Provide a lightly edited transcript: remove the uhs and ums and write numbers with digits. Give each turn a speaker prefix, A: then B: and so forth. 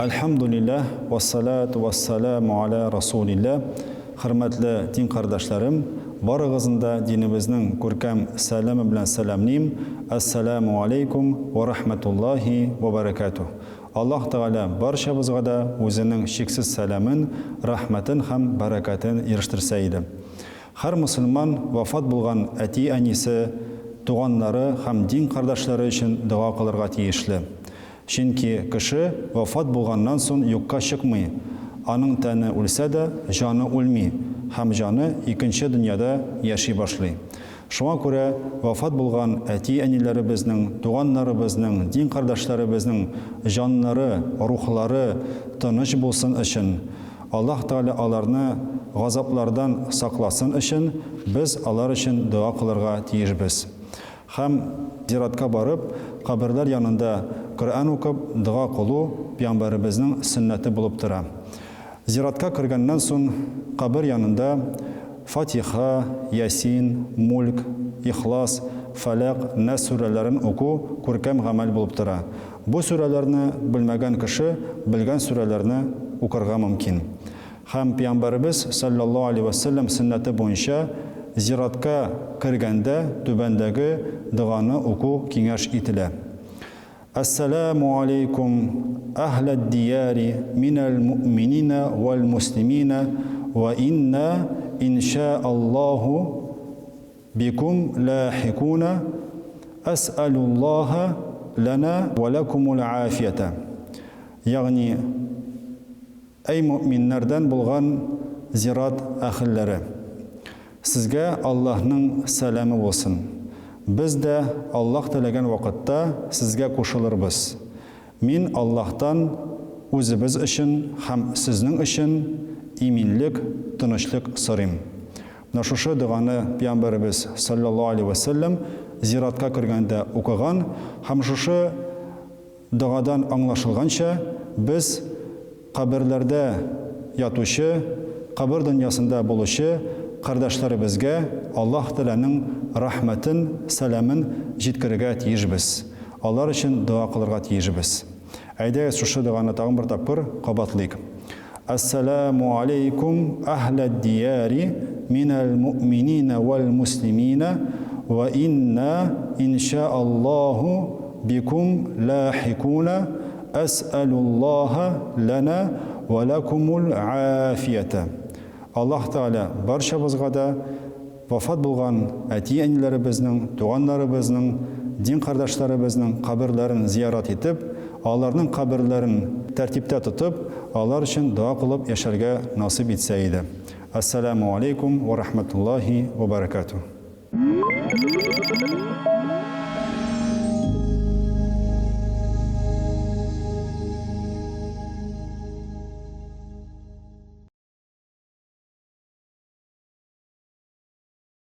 A: Әлхәмдүлилләһ, вәссәлату вәссәламу аля расулилләһ. Хөрмәтле дин кардәшләрем, барыгызны да динебезнең күркәм сәламе белән сәламлим, Әссәламу алейкум вә рахмәтуллаһи вә бәрәкәтүһ. Аллаһ Тәгалә барчабызга да үзенең чиксез сәламен, рәхмәтен һәм бәрәкәтен ирештерсә иде. Һәр мөселман вафат булган әти-әнисе, туганнары һәм дин кардәшләре өчен дога кылырга тиешле. Чөнки кеше вафат булганнан сон юкка чыкмый, аның тәне үлсә дә, җаны үлми һәм җаны икенче дөньяда яши башлый. Шуңа күрә вафат булган әти-әниләребезнең, туганнарыбызның, дин кардәшләребезнең җаннары, рухлары тыныч булсын өчен, Аллаһ Тәгалә аларны газаплардан сакласын өчен, без алар өчен дога кылырга тиешбез. Һәм зиратка барып, каберләр янында Коръән укып, дога кылу пәйгамбәребезнең сөннәте булып тора. Зиратка кергәннән сон кабер янында Фатиха, Ясин, Мүлк, Ихлас, Фәләкъ, Нәс сүрәләрен уку күркәм гамәл булып тора. Бу сүрәләрне белмәгән кеше белгән сүрәләрне укырга мөмкин. Һәм Пәйгамбәребез салләллаһу алейһи вә сәлләм сөннәте буенча зиратка кергәндә түбәндәге доганы уку киңәш ителә, Әссәләмү алейкум әһләд-дияри минәл муъмининә вәл муслиминә вә иннә иншәәллаһу бикум ләхикуна әсьәлуллаһа ләнә вә ләкумул афиятә. Ягъни, Әй мөэминнәрдән булган зират әһелләре! Сезгә Аллаһның сәламе булсын! Без дә Аллаһ теләгән вакытта сезгә кушылырбыз. Мин Аллаһтан үзебез өчен һәм сезнең өчен иминлек, тынычлык сорыйм. Менә шушы доганы Пәйгамбәребез, салләллаһу алейһи вә сәлләм, зиратка кергәндә укыган һәм шушы Догадан аңлашылганча, без каберләрдә ятучы, кабер дөньясында булучы кардәшләребезгә Аллаһ Тәгаләнең рәхмәтен, сәламен җиткерергә тиешбез, алар өчен дога кылырга тиешбез. Әйдәгез, шушы доганы тагын бер тапкыр кабатлыйк. Әссәләмү алейкум әһләд-дияри минәл-муъмининә вәл-муслиминә вә иннә иншәаллаһу бикум ләхикуна әсьәлуллаһа ләнә вә ләкумул гаафиятә. Аллаһ Тәгалә барчабызга да Вафат булган әти-әниләребезнең, туганнарыбызның, дин кардәшләребезнең каберләрен зиярат итеп, аларның каберләрен тәртиптә тотып, алар өчен дога кылып яшәргә насыйп итсә иде. Әссәләмү алейкум вә рахмәтуллаһи вә бәрәкәтүһ.